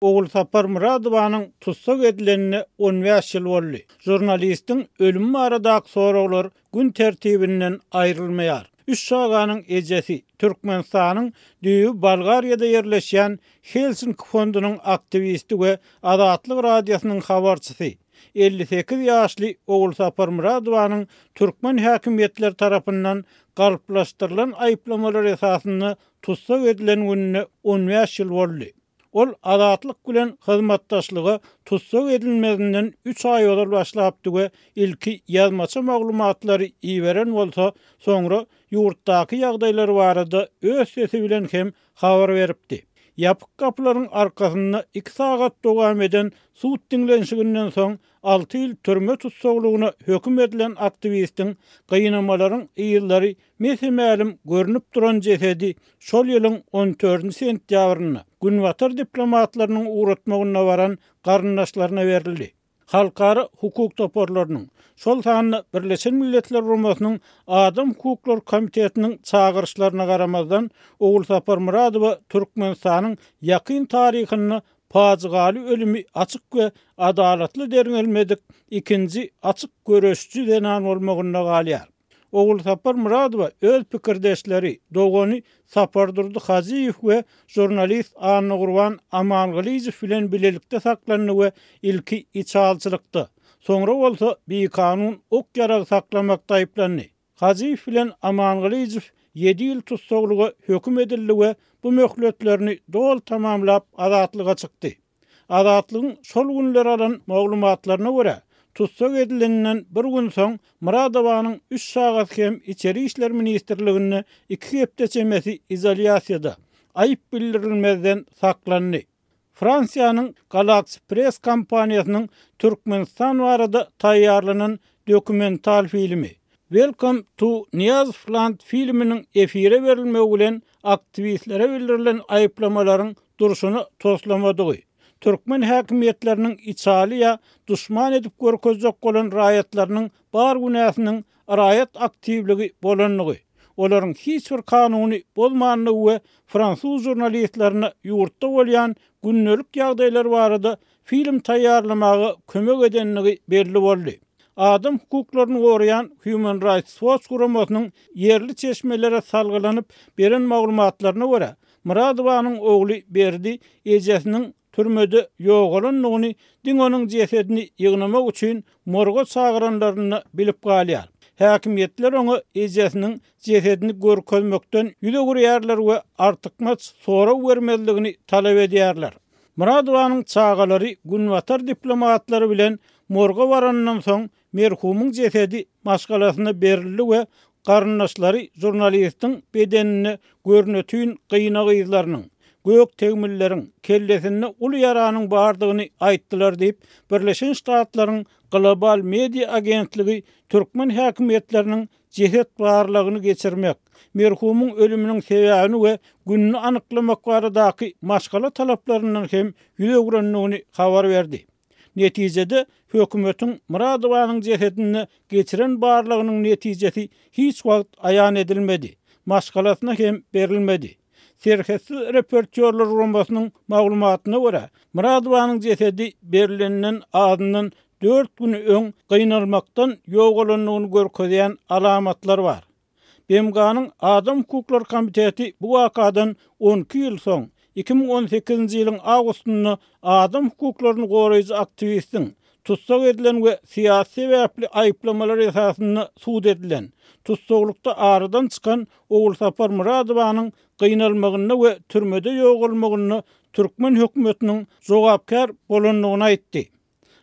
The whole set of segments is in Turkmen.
Ogulsapar Myradowanyň tussag edilenine 15 ýyl boldy. Žurnalistiň ölümi baradaky soraglar gün tertibinden aýrylmaýar. Üç çaganyň ejesi, Türkmenistanyň düýbi Bolgariýada ýerleşýän Helsinki fondunyň aktiwisti we Azatlyk Radiosynyň habarçysy, 58 ýaşly Ogulsapar Myradowanyň türkmen häkimiýetleri tarapyndan galplaşdyrylan aýyplamalar esasynda tussag edilen gününe 15 ýyl boldy. Ol Azatlyk bilen hyzmatdaşlyga tussag edilmezinden üç aý ozal başlapdy we ilki ýazmaça maglumatlary iberen bolsa, soňra ýurtdaky ýagdaýlar barada öz sesi bilen hem habar beripdi. Ýapyk gapylaryň arkasynda iki sagat dowam eden sud diňlenişiginden soň alty ýyl türme tussaglygyna höküm edilen aktiwistiň gynamalaryň yzlary mese-mälim görnüp duran jesedi şol ýylyň on dördünji sentýabrynda günbatar diplomatlarynyň ugratmagynda baran garyndaşlaryna berildi. Halkara hukuk toparlarynyň, şol sanda Birleşen Milletler Guramasynyň Adam hukuklary komitetiniň çagyryşlaryna garamazdan, Ogulsapar Myradowa Türkmenistanyň ýakyn taryhynda pajygaly ölümi açyk we adalatly derňelmedik ikinji açyk göreşiji zenan bolmagynda galýar. Ogulsapar Myradowa öz pikirdeşleri, dogany Sapardurdy Hajyýew we žurnalist Annagurban Amangylyjow bilen bilelikde saklandy we ilki içalyçylykda, soňra bolsa bikanun ok-ýarag saklamakda aýyplandy. Hajyýew bilen Amangylyjow ýedi ýyl tussaglyga höküm edildi we bu möhletlerini doly tamamlap azatlyga çykdy. Azatlygyň şol günler alan maglumatlaryna görä, tussag edileninden bir gün soň Myradowanyň üç çagasy hem Içeri işler ministrliginde iki hepde çemesi izolýasiýada, aýyp bildirilmezden saklandy. Fransiýanyň Galaxy Press kompaniýasynyň Türkmenistan barada taýýarlanan dokumental filmi Welcome to Nyýazowland filminiň efire berilmegi bilen aktiwistlere bildirilen aýyplamalaryň durşuna toslamadygy, türkmen häkimiýetleriniň içaly ýa duşman edip görkezjek bolan raýatlarynyň bar günäsiniň raýat aktiwligi bolandygy, olaryň hiç bir kanuny bozmandygy we fransuz žurnalistlerine ýurtda bolýan gündelik ýagdaýlar barada film taýýarlamaga kömek edendigi belli boldy. Adam hukuklaryny goraýan Human Rights Watch guramasynyň ýerli çeşmelere salgylanyp beren maglumatlaryna görä, Myradowanyň ogly Berdi ejesiniň türmede ýogalandygyny diňe onuň jesedini ýygnamak üçin morga çagyranlarynda bilip galýar. Häkimiýetler oňa ejesiniň jesedini görkezmekden ýüz öwürýärler we artykmaç sorag bermezligini talap edýärler. Myradowanyň çagalary günbatar diplomatlary bilen morga baranyndan soň merhumyň jesedi maşgalasyna berildi we garyndaşlary žurnalistiň bedeninde görnetin gynag yzlarynyň, gök tegmilleriň, kellesinde uly ýaranyň bardygyny aýtdylar diýip, Birleşen Ştatlaryň Global Media agentligi türkmen häkimiýetleriniň jeset barlagyny geçirmek, merhumyň ölüminiň sebäbini we gününi anyklamak baradaky maşgala talaplaryndan hem ýüz öwrendigini habar berdi. Netijede, hökümetiň Myradowanyň jesedinde geçiren barlagynyň netijesi hiç wagt aýan edilmedi, maşgalasyna hem berilmedi. Serhetsiz reportýorlar guramasynyň maglumatyna görä, Myradowanyň jesedi berleninden azyndan dört gün öň gynalmakdan ýogalandygyny görkezýän alamatlar bar. BMG-niň Adam hukuklary komiteti bu wakadan 12 ýyl soň, 2018-nji ýylyň awgustynda adam hukuklaryny goraýjy aktiwistiň, tussag edilen we syýasy sebäpli aýyplamalar esasynda sud edilen, tussaglykda aradan çykan Ogulsapar Myradowanyň gynalmagynda we türmede ýogalmagynda türkmen hökümetiniň jogapkär bolandygyny aýtdy.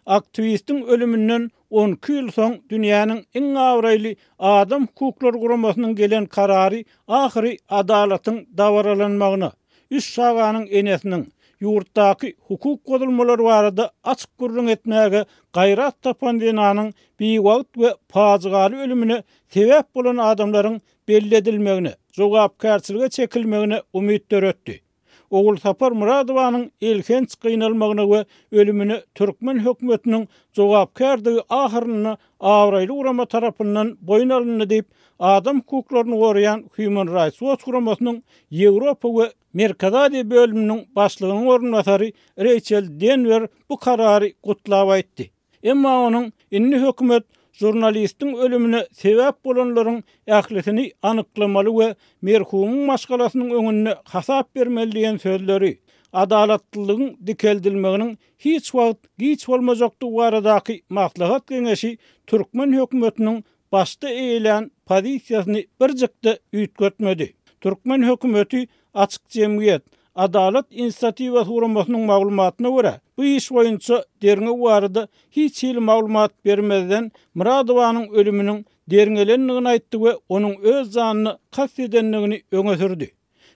Aktiwistiň ölüminden 12 ýyl soň dünýäniň iň abraýly adam hukuklary guramasynyň gelen karary ahyry adalatyň dabaralanmagyna, üç çaganyň enesiniň, ýurtdaky hukuk bozulmalary barada açyk gürrüň etmäge gaýrat tapan zenanyň biwagt we pajygaly ölümine sebäp bolan adamlaryň belli edilmegine, jogapkärçilige çekilmegine umyt döretdi. Ogulsapar Myradowanyň elhenç gynalmagyna we ölümine türkmen hökümetiniň jogapkärdigi ahyrynda abraýly gurama tarapyndan boýun alyndy diýip, adam hukuklaryny goraýan Human Rights Watch guramasynyň Ýewropa we Merkezi Aziýa bölüminiň başlygynyň orunbasary Reýçel Denwer bu karary gutlap aýtdy. Emma onuň indi hökümet žurnalistiň ölümine sebäp bolanlaryň ählisini anyklamaly we merhumyň maşgalasynyň öňünde hasap bermeli diýen sözleri, adalatlylygyň dikeldilmeginiň hiç wagt giç bolmajakdygy baradaky maslahat-geňeşi türkmen hökümetiniň başda eýelän pozisiýasyny birjik-de üýtgetmedi. Türkmen hökümeti Açyk jemgyýet, Adalat inisiatiwasy guramasynyň maglumatyna görä, bu iş boýunça derňew barada hiç hili maglumat bermezden, Myradowanyň ölüminiň derňelendigini aýtdy we onuň öz janyna kast edendigini öňe sürdi.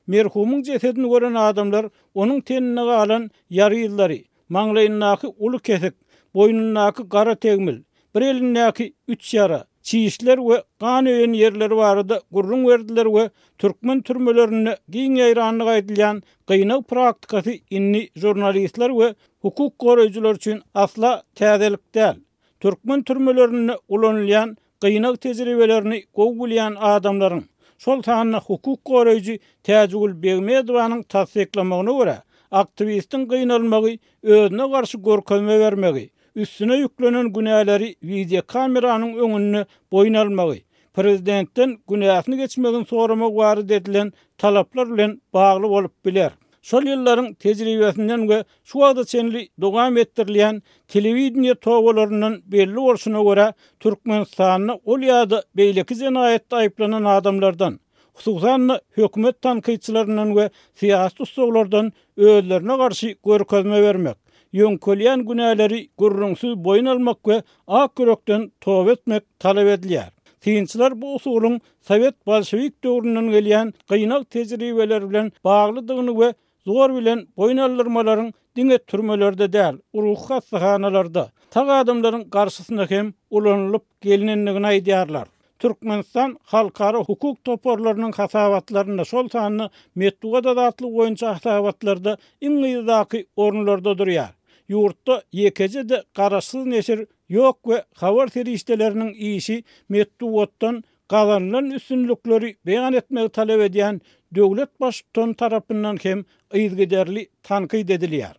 Merhumyň jesedini gören adamlar onuň teninde galan ýara yzlary, maňlaýyndaky uly kesik, boýnundaky gara tegmil, bir elindäki üç ýara, çişler we gan öýen ýerleri barada gürrüň berdiler we türkmen türmelerinde giň ýaýrandygy aýdylýan gynag praktikasy indi žurnalistler we hukuk goraýjylar üçin asla täzelik däl. Türkmen türmelerinde ulanylýan gynag tejribelerini gowy bilýän adamlaryň, şol sanda hukuk goraýjy Täjigül Begmedowanyň tassyklamagyna görä, aktiwistiň gynalmagy özüne garşy görkezme bermegi, üstüne ýüklenen günäleri wideokameranyň öňünde boýun almagy, prezidentden günäsini geçmegini soramagy barada edilen talaplar bilen bagly bolup biler. Şol ýyllaryň tejribesinden we şu wagta çenli dowam etdirilýän telewideniýe tobalaryndan belli bolşuna görä, Türkmenistanda ol ýa-da beýleki jenaýatda aýyplanan adamlardan, hususan-da, hökümet tankytçylaryndan we syýasy tussaglardan özlerine garşy görkezme bermek, ýöňkelýän günäleri gürrüňsiz boýun almak we ak ýürekden toba etmek talap edilýär. Synçylar bu usulyň sowet-bolşewik döwründen gelýän gynag tejribeleri bilen baglydygyny we zor bilen boýun aldyrmalaryň diňe türmelerde däl, ruhy hassahanalarda, sag adamlaryň garşysyna hem ulanylyp gelinendigini aýdýarlar. Türkmenistan halkara hukuk toparlarynyň hasabatlarynda, şol sanda metbugat azatlygy boýunça hasabatlarda iň yzdaky orunlarda durýar. Ýurtda ýekeje-de garaşsyz neşir ýok we habar serişdeleriniň işi metbugatdan gazanylan üstünlikleri beýan etmegi talap edýän döwlet Baştutany tarapyndan hem yzygiderli tankyt edilýär.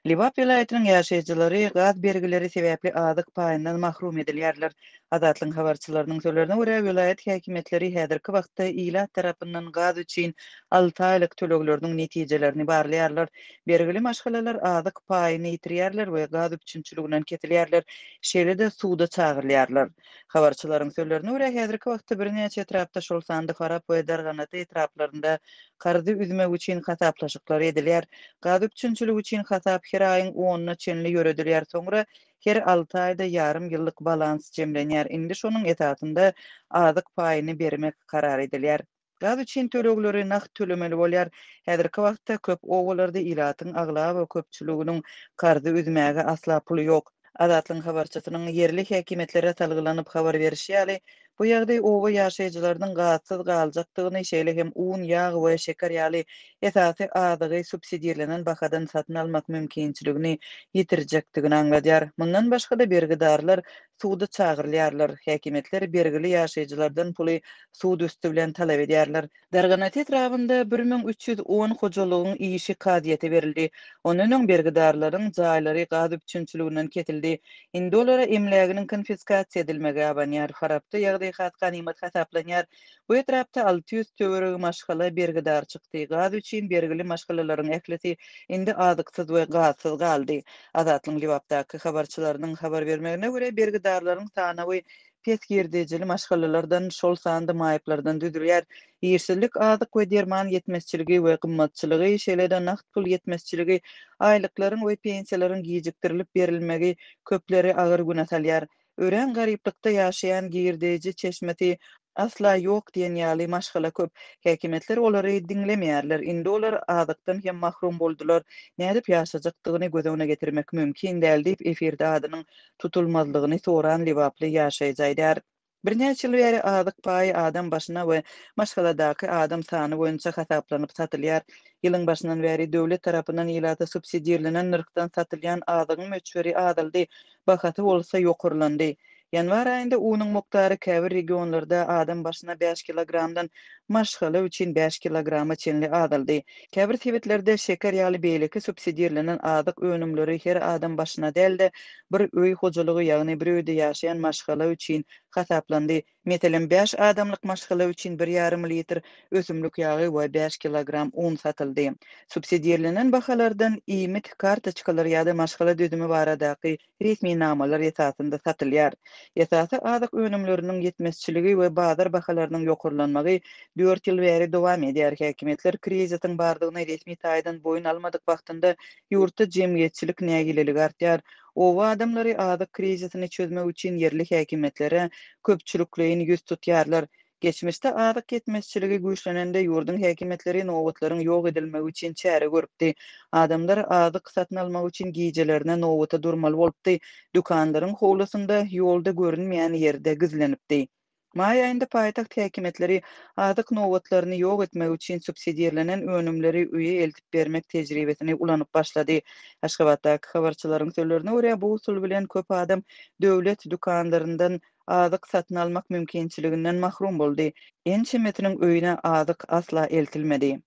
Lebap welaýatynyň ýaşaýjylary gaz bergileri sebäpli azyk paýyndan mahrum edilýärler. Azatlygyň habarçylarynyň sözlerine görä, welaýat häkimiýetleri häzirki wagtda ilat tarapyndan gaz üçin alty aýlyk tölegleriniň netijelerini barlaýarlar. Bergili maşgalalar azyk paýyny ýitirýärler we gaz üpjünçiliginden kesilýärler, şeýle-de suda çagyrylýarlar. Habarçylaryň sözlerine görä, häzirki wagtda birnäçe etrapda, şol sanda Farap we Darganata etraplarynda karzy üzmek üçin hasaplaşyklar edilýär. Gaz üpjünçiligi üçin hasap her aýyň onuna çenli ýöredilýär, soňra her alty aýda ýarym ýyllyk balans jemlenýär. Indi şonuň esasynda azyk paýyny bermek karar edilýär. Gaz üçin tölegleri nagt tölemeli bolýar. Häzirki wagtda köp obalarda ilatyň aglaba köpçüliginiň karzy üzmäge asla puly ýok. Azatlygyň habarçysynyň ýerli häkimiýetlere salgylanyp habar berişi ýaly, bu ýagdaý oba ýaşaýjylarynyň gazsyz galjakdygyny, şeýle hem un, ýag we şeker ýaly esasy azygy subsidirlenen bahadan satyn almak mümkinçiligini ýitirjekdigini aňladýar. Mundan başga-da, bergidarlar suda çagyrylýarlar. Häkimiýetler bergili ýaşaýjylardan puly sud üsti bilen talap edýärler. Darganata etrabynda 1310 hojalygyň işi kazyýete berildi. Ondan öň bergidarlaryň jaýlary gaz üpjünçiliginden kesildi. Indi olara emläginiň konfiskasiýa edilmegi abanýar. Farapda ýagdaý has ganymat hasaplanýar. Bu etrapda 600 töweregi maşgala bergidar çykdy. Gaz üçin bergili maşgalalaryň ählisi indi azyksyz we gazsyz galdy. Azatlygyň Lebapdaky habarçylarynyň habar bermegine görä, bergidarlaryň sanawy pes girdejili maşgalalardan, şol sanda maýyplardan düzülýär. Işsizlik, azyk we derman ýetmezçiligi we gymmatçylygy, şeýle-de nagt pul ýetmezçiligi, aýlyklaryň we pensiýalaryň gijikdirilip berilmegi köpleri agyr güne salýar. Örän garyplykda ýaşaýan girdeji çeşmesi asla ýok diýen ýaly maşgala köp. Häkimiýetler olary diňlemeýärler. Indi olar azykdan hem mahrum boldular. Nädip ýaşajakdygyny göz öňüne getirmek mümkin däl diýip, efirde adynyň tutulmazlygyny soran lebaply ýaşaýjy aýdýar. Birnäçe ýyl bäri azyk paýy adam başyna we maşgaladaky adam sany boýunça hasaplanyp satylýar. Ýylyň başyndan bäri döwlet tarapyndan ilata subsidirlenen nyrhdan satylýan azygyň möçberi azaldy, bahasy bolsa ýokarlandy. Ýanwar aýynda unuň mukdary käbir regionlarda adam başyna bäş kilogramdan maşgala üçin bäş kilograma çenli azaldy. Käbir sebitlerde şeker ýaly beýleki subsidirlenen azyk önümleri her adam başyna däl-de, bir öý hojalygy, ýagny bir öýde ýaşaýan maşgala üçin hasaplandy. Meselem, bäş adamlyk maşgala üçin bir ýarym litr ösümlik ýagy we bäş kilogram un satyldy. Subsidirlenen bahalardan iýmit kartoçkalary ýa-da maşgala düzümi baradaky resminamalar esasynda satylýar. Esasy azyk önümleriniň ýetmezçiligi we bazar bahalarynyň ýokarlanmagy dört ýyl bäri dowam edýär. Häkimiýetler krizisiň bardygyny resmi taýdan boýun almadyk wagtynda ýurtda jemgyýetçilik nägileligi artýar. Oba adamlary azyk krizisini çözmek üçin ýerli häkimiýetlere köpçülikleýin ýüz tutýarlar. Geçmişde azyk ýetmezçiligi güýçlenende ýurduň häkimiýetleri nobatlaryň ýok edilmegi üçin çäre görüpdi. Adamlar azyk satyn almak üçin gijelerine nobata durmaly bolupdy, dükanlaryň howlusynda, ýolda görünmeýän ýerde gizlenipdi. Maý aýynda paýtagt häkimiýetleri azyk nobatlaryny ýok etmek üçin subsidirlenen önümleri öýe eltip bermek tejribesini ulanyp başlady. Aşgabatdaky habarçylaryň sözlerine görä, bu usul bilen köp adam döwlet dükanlaryndan azyk satyn almak mümkinçiliginden mahrum boldy. Ençemesiniň öýüne azyk asla eltilmedi.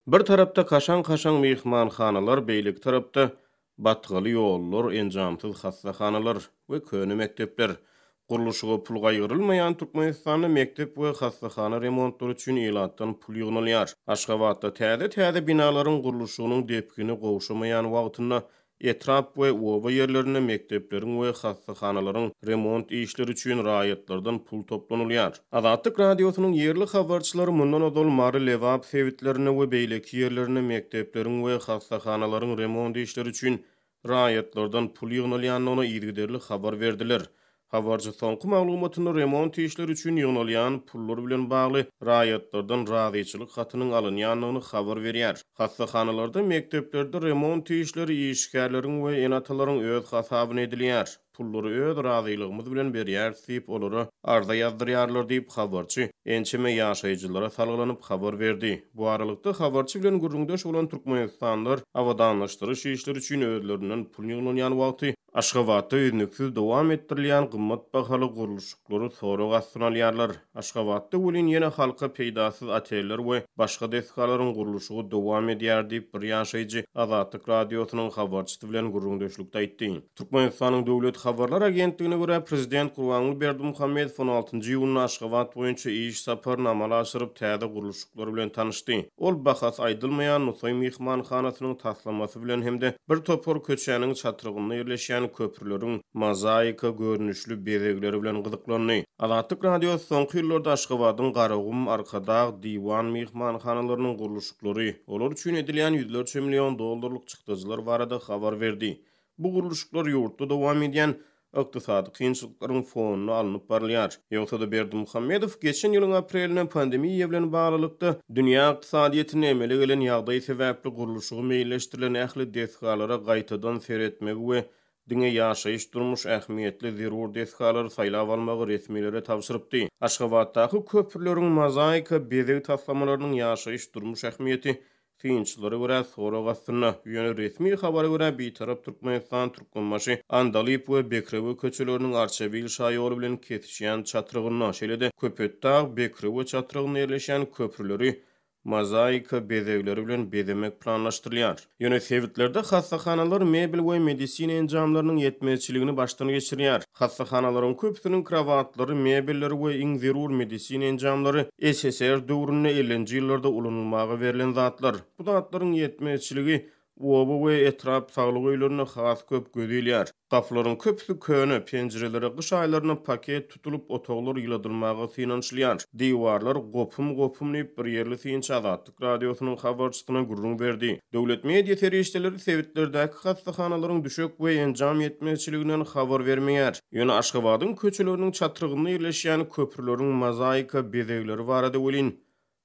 Bir tarapda kaşaň-kaşaň myhmanhanalar, beýleki tarapda batgaly ýollar, enjamsyz hassahanalar we köne mekdepler. Gurluşyga pul gaýgyrylmaýan Türkmenistanda mekdep we hassahana remontlary üçin ilatdan pul ýygnalýar. Aşgabatda täze-täze binalaryň gurluşygynyň depgini gowşamaýan wagtynda Etrap we oba ýerlerinde mekdepleriň we hassahanalaryň remont işleri üçin raýatlardan pul toplanylýar. Azatlyk Radiosynyň ýerli habarçylary mundan ozal Mary, Lebap sebitlerinde we beýleki ýerlerinde mekdepleriň we hassahanalaryň remont işleri üçin raýatlardan pul ýygnalýandygyny yzygiderli habar berdiler. Habarçy soňky maglumatynda remont işleri üçin ýygnalýan pullar bilen bagly raýatlardan razyçylyk hatynyň alynýandygyny habar berýär. Hassahanalarda, mekdeplerde remont işleri işgärleriň we ene-atalaryň öz hasabyna edilýär. Pullary öz razylygymyz bilen berýäris diýip, olara arza ýazdyrýarlar diýip, habarçy ençeme ýaşaýjylara salgylanyp habar berdi. Bu aralykda, habarçy bilen gürrüňdeş bolan türkmenistanlylar abadanlaşdyryş işleri üçin özlerinden pul ýygnalýan wagty, Aşgabatda üznüksiz dowam etdirilýän gymmat bahaly gurluşyklary sorag astyna alýarlar. Aşgabatda welin ýene halka peýdasyz oteller we başga desgalaryň gurluşygy dowam edýär diýip, bir ýaşaýjy Azatlyk Radiosynyň habarçysy bilen gürrüňdeşlikde aýtdy. Türkmenistanyň Döwlet habarlar agentligine görä, prezident Gurbanguly Berdimuhamedow on altynjy iýunda Aşgabat boýunça iş saparyny amala aşyryp, täze gurluşyklar bilen tanyşdy. Ol bahasy aýdylmaýan Nusaý myhmanhanasynyň taslamasy bilen hem-de bir topar köçäniň çatrygynda ýerleşýän köprüleriň mozaika görnüşli bezegleri bilen gyzyklandy. Azatlyk Radiosy soňky ýyllarda Aşgabadyň Garagum, Arkadag, Diwan myhmanhanalarynyň gurluşyklary, olar üçin edilýän ýüzlerçe million dollarlyk çykdajylar barada habar berdi. Bu gurluşyklar ýurtda dowam edýän ykdysady kynçylyklaryň fonunda alnyp barylýar. Ýogsa-da Berdimuhamedow geçen ýylyň aprelinde pandemiýa bilen baglylykda dünýä ykdysadyýetinde emele gelen ýagdaý sebäpli gurluşygy meýilleşdirilen ähli desgalara gaýtadan seretmegi we diňe ýaşaýyş-durmuş ähmiýetli zerur desgalary saýlap almagy resmilere tabşyrypdy. Aşgabatdaky köprüleriň mozaika bezeg taslamalarynyň ýaşaýyş-durmuş ähmiýeti Synçylara görä, sorag astynda. Ýöne resmi habara görä, Bitarap Türkmenistan, Türkmenbaşy, Andalyp we Bekrewe köçeleriniň Arçabil şaýoly bilen kesişýän çatrygynda, şeýle-de Köpetdag, Bekrewe çatrygynda ýerleşýän köprüleri mozaika bezegleri bilen bezemek planlaşdyrylýar. Ýöne sebitlerde hassahanalar mebel we medisina enjamlarynyň ýetmezçiligini başdan geçirýär. Hassahanalaryň köpüsiniň krowatlary, mebelleri we iň zerur medisina enjamlary SSR döwründe ellinji ýyllarda ulanylmaga berlen zatlar. Bu zatlaryň ýetmezçiligi oba we etrap saglyk öýlerinde has köp göz ilýär. Gapylaryň köpüsi köne, penjirelere gyş aýlarynda paket tutulyp, otaglar ýyladylmaga synanyşylýar. Diwarlar gopum-gopum diýip, bir ýerli synçy Azatlyk Radiosynyň habarçysyna gürrüň berdi. Döwlet media serişdeleri sebitlerdäki hassahanalaryň düşek we enjam ýetmezçiliginden habar bermeýär. Ýöne Aşgabadyň köçeleriniň çatrygynda ýerleşýän köprüleriň mozaika bezegleri barada welin,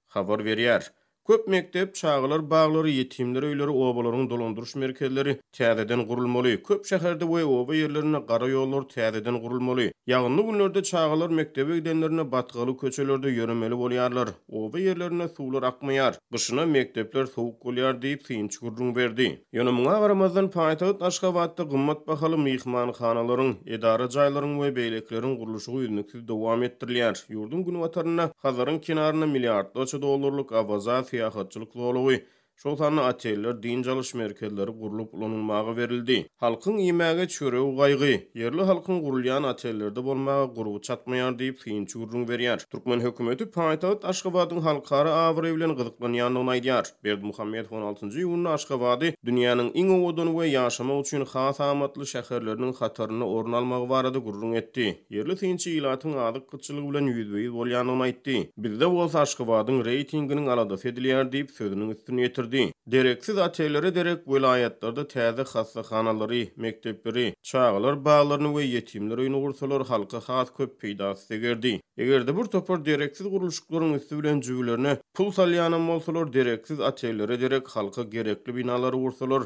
habar berýär. Köp mekdep, çagalar baglary, ýetimler öýleri, obalaryň dolandyryş merkezleri täzeden gurulmaly. Köp şäherde we oba ýerlerinde gara ýollar täzeden gurulmaly. Ýagynly günlerde çagalar mekdebe gidenlerinde batgaly köçelerde ýöremeli bolýarlar. Oba ýerlerinde suwlar akmaýar. Gyşyna mekdepler sowuk bolýar diýip, synçy gürrüň berdi. Ýöne muňa garamazdan, paýtagt Aşgabatda gymmat bahaly myhmanhanalaryň, edara jaýlaryň we beýlekileriň gurluşygy üznüksiz dowam etdirilýär. Ýurduň günbatarynda, Hazaryň kenarynda milliardlarça dollarlyk Awaza syýahatçylyk zolagy, şol sanda oteller, dynç alyş merkezleri gurlup ulanylmaga berildi. Halkyň iýmäge çöregi gaýgy. Ýerli halkyň gurulýan otellerde bolmaga gurby çatmaýar diýip, synçy gürrüň berýär. Türkmen hökümeti paýtagt Aşgabadyň halkara abraýy bilen gyzyklanýandygyny aýdýar. Berdimuhamedow on altynjy iýunda Aşgabady dünýäniň iň owadan we ýaşamak üçin has amatly şäherleriniň hatarynda orun almagy barada gürrüň etdi. Ýerli synçy ilatyň azyk gytçylygy bilen ýüzbe-ýüz bolýandygyny aýtdy. Bizde bolsa Aşgabadyň reýtinginiň aladasy edilýär diýip, sözüniň üstüni ýetirdi. Dereksiz otellere derek welaýatlarda täze hassahanalary, mekdepleri, çagalar baglaryny we ýetimler öýüni gursalar halka has köp peýdasy degerdi. Eger-de bir topar dereksiz gurluşyklaryň üsti bilen jübülerine pul salýanam bolsalar, dereksiz otellere derek halka gerekli binalary gursalar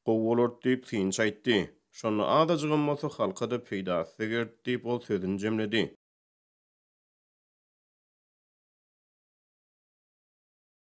gowy bolardy diýip, synçy aýtdy. Şonda azajygam bolsa halka-da peýdasy degerdi diýip, ol sözüni jemledi.